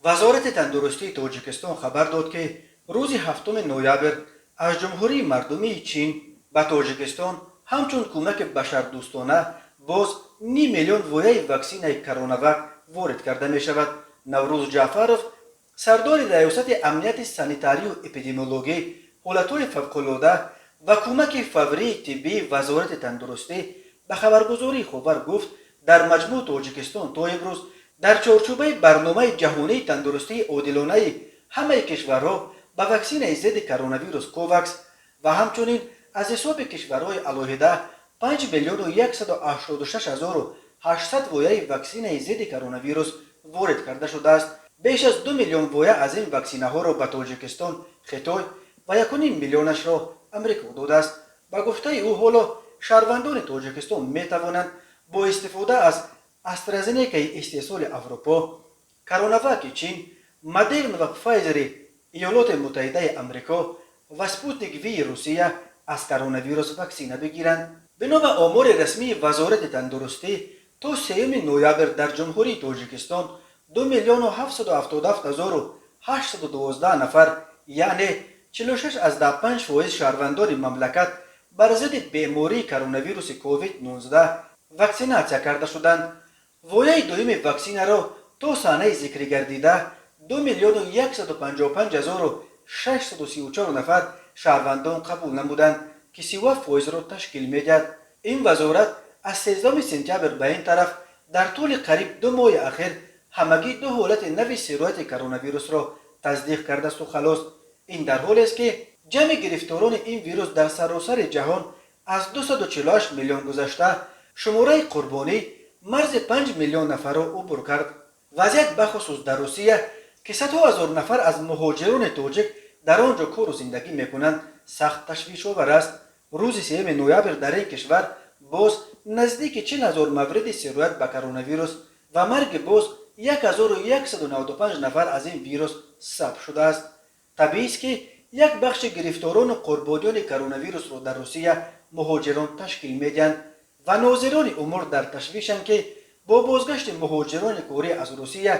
Вазорати тандурустии Тоҷикистон хабар дод, ки рӯзи 7 ноябр аз Ҷумҳурии Мардумии Чин ба Тоҷикистон ҳамчун кӯмаки башардӯстона боз ним миллион вояи ваксинаи Коронавак ворид карда мешавад. Наврӯз Ҷаъфаров, сардори Раёсати амнияти санитарию эпидемиологӣ, ҳолатҳои фавқулода ва кӯмаки фаврии тиббии Вазорати тандурустӣ, ба хабаргузории Ховар гуфт, дар маҷмӯъ Тоҷикистон то имрӯз дар чорчӯбаи Барномаи ҷаҳонии тандурустии одилонаи ҳамаи кишварҳо ба ваксинаи зидди коронавирус Ковакс ва ҳамчунин аз ҳисоби кишварҳои алоҳида 5 миллиону 186 ҳазору 800 вояи ваксинаи зидди коронавирус ворид карда шудааст. Беш аз 2 миллион воя аз ин ваксинаҳоро ба Тоҷикистон Хитой ва 1,5 миллионашро Амрико додааст. Ба гуфтаи ӯ, ҳоло шаҳрвандони Тоҷикистон метавонанд бо истифода аз Астразенекаи истеҳсоли Аврупо, Коронаваки Чин, Модерна ва Пфайзери Иёлоти Муттаҳидаи Амрико ва Спутник Ви Русия аз коронавирус ваксина бигиранд. Бино ба омори расмии Вазорати тандурустӣ, то 3 ноябр дар Ҷумҳурии Тоҷикистон 2 миллиону 777 ҳазору 812 нафар, яъне 46,5% шаҳрвандони мамлакат бар зидди бемории коронавируси COVID-19 ваксинатсия карда шуданд. Вояи дуюми ваксинаро то санаи зикригардида 2 миллиону 155 ҳазору 634 нафар шаҳрвандон қабул намуданд, ки 37 фоизро ташкил медиҳад. Ин вазорат аз 13 сентябр ба ин тараф дар тӯли қариб 2 моҳи ахир ҳамагӣ ду ҳолати нави сирояти коронавирусро тасдиқ кардасту халос. Ин дар ҳолест, ки ҷамъи гирифторони ин вирус дар саросари ҷаҳон аз 248 миллион гузашта, шумораи қурбонӣ марзи 5 миллион нафарро убур кард. Вазъият бахусус дар Русия, ки садҳо ҳазор нафар аз муҳоҷирони тоҷик дар он ҷо кору зиндагӣ мекунанд, сахт ташвишовар аст. Рӯзи 3 ноябр дар ин кишвар боз наздики 40 ҳазор мавриди сироят ба коронавирус ва марги боз 1195 нафар аз ин вирус сабт шудааст. Табиист, ки як бахши гирифторону қурбониёни коронавирусро дар Русия муҳоҷирон ташкил медиҳанд ва нозирони умур дар ташвишанд, ки бо бозгашти муҳоҷирони корӣ аз Русия,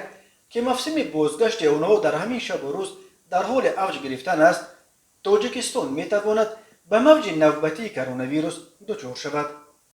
ки мавсими бозгашти онҳо дар ҳамин шабу рӯз дар ҳоли авҷ гирифтан аст, Тоҷикистон метавонад ба мавҷи навбатии коронавирус дучор шавад.